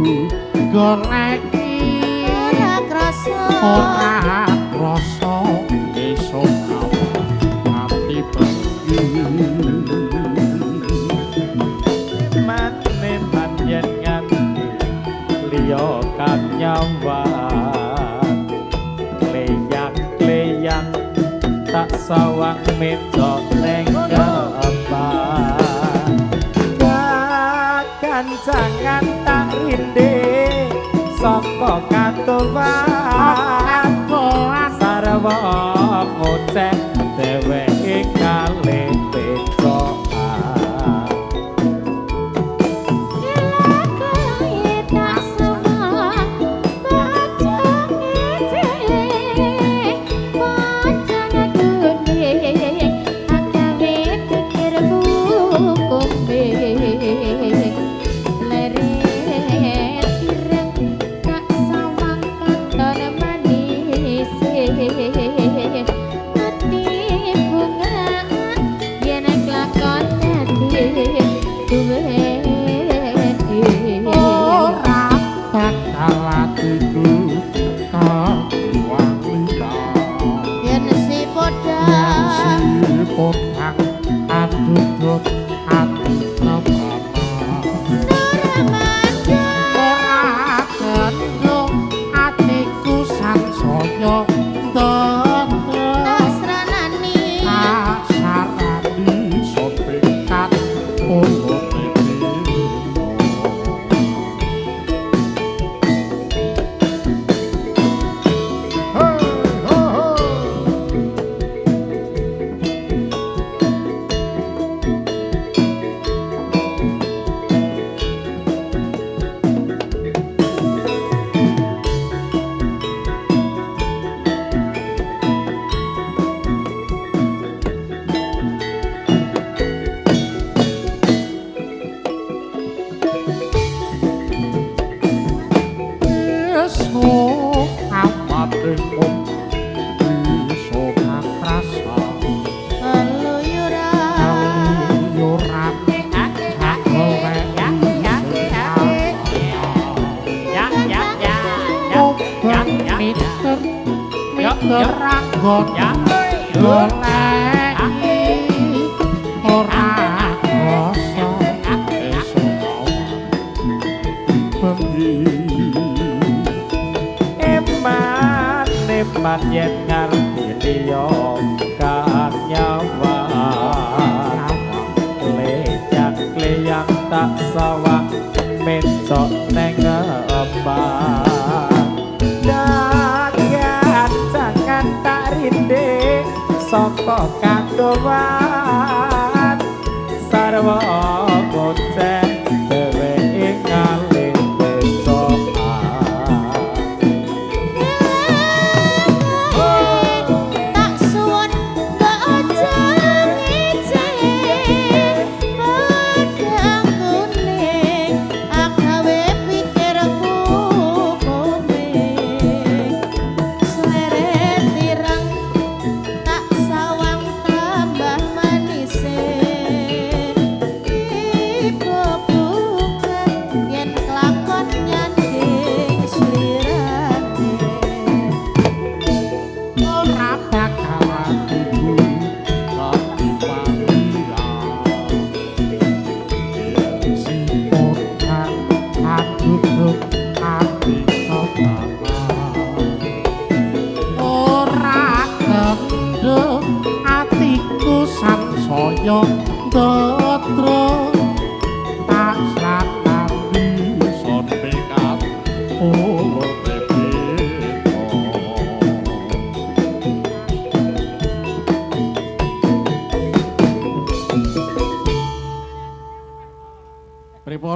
atiku goleki ora krasa ora krasa esuk awan ati bengi man yen nganti liya kang nyawan kleyang-kleyang tak sawang meja neng depan kakancangan tak rinde saka katuwan sarwa ngoceh dheweke kalih pecokan.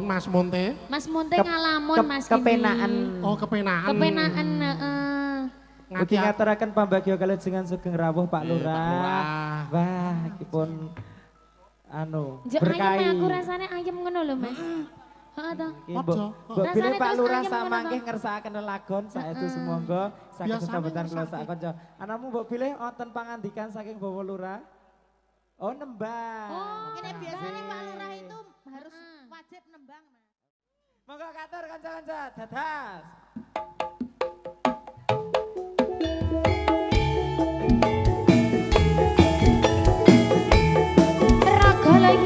Mas Monte? Mas Monte ngalamun Mas kepenaan. Oh, kepenaan. Kepenaan, heeh. Ugi ngaturaken pambagya kalajengan sugeng rawuh Pak Lurah. Wah, iki pun anu berkahi. Ayem aku rasane ayem ngono lho, Mas. Heeh to. Mbok bilih Pak Lurah samangke ngersakaken lelagon saestu sumangga saged sesambetan kula sak kanca. Anamu mbok bilih wonten pangandikan saking Bapak Lurah. Oh, nembang. Oh, ini biasanya Pak Lurah itu harus wajib nembang, Mas. Monggo katur kanca-kanca, dadas. Raga lagi.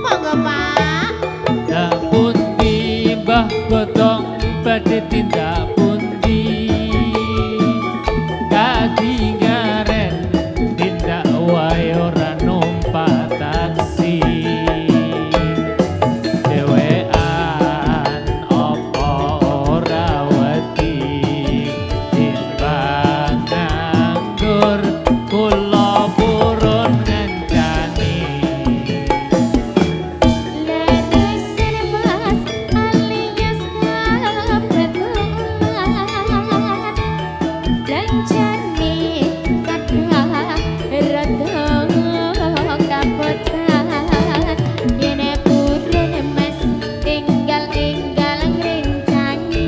Monggo Pak. Dak pundi Mbah Godhong badhe tindak pundi kadingaren tindak wae ora numpak taksi dhewean apa ora wedi timbang nganggur kula purun ngancani. Leresan Mas alias kebetulan Lencane kathah rada kabotan yen purun Mas enggal-enggal ngrencangi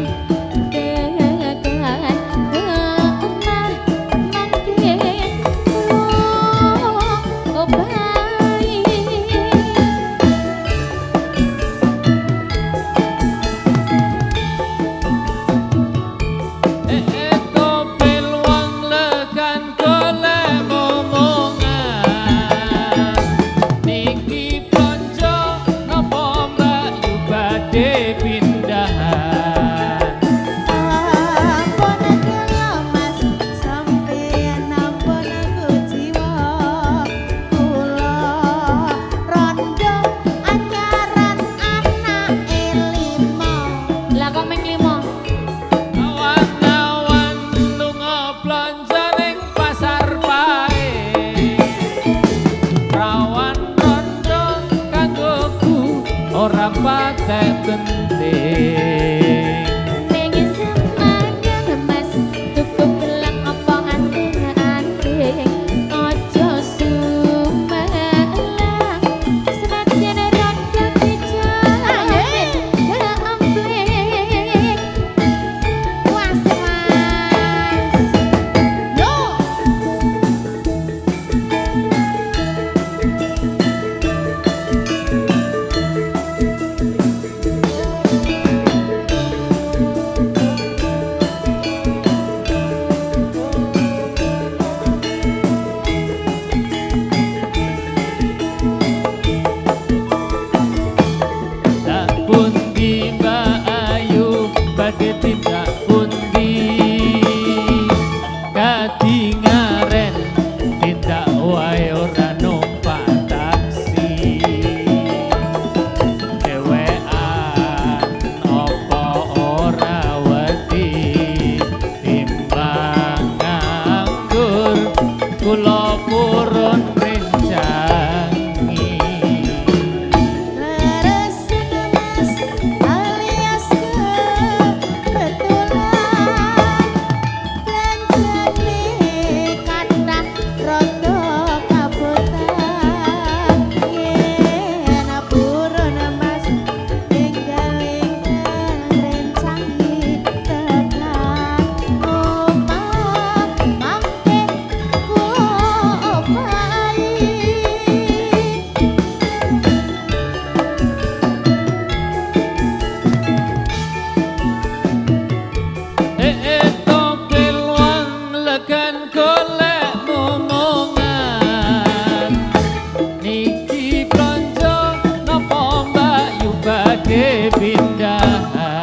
tekan omah mangke kula obahi. Topel wong legan golek momongan niki blonjo napa Mbak Yu badhe pindahan. Ampun kula Mas, sampeyan ampun kuciwa. Kula rondo anyaran anake lima. Lah kok ming limo? Awan-awan lunga blonjo ning pasar pae rawan rondo kanggoku ora patek penting. Ning Semarang Mas tuku gelang apa anting-anting aja sumelang senajan rondo dijane gampling. Was Mas. Yo. Tak pundi Mbak Ayu badhe tindak pundi kadingaren tindak wae ora numpak taksi dhewean apa ora wedi timbang nganggur kula purun rencangi. Leresan Mas alias kebetulan Lencane kathah rada kabotan yen purun Mas enggal-enggal rencangi tekan omah mangke kula obahi. Topel wong legan golek momongan niki blonjo napa Mbak Yu badhe pindahan.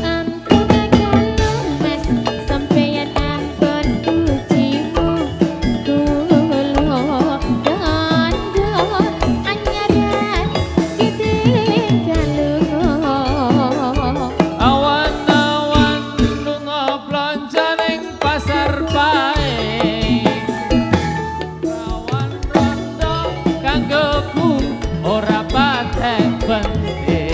Ampun kula Mas sampeyan ampun kuciwa kula rondo anyaran ditinggal lunga. Awan-awan lunga blonjo ning pasar pae rawan rondo kanggoku ora patek penting.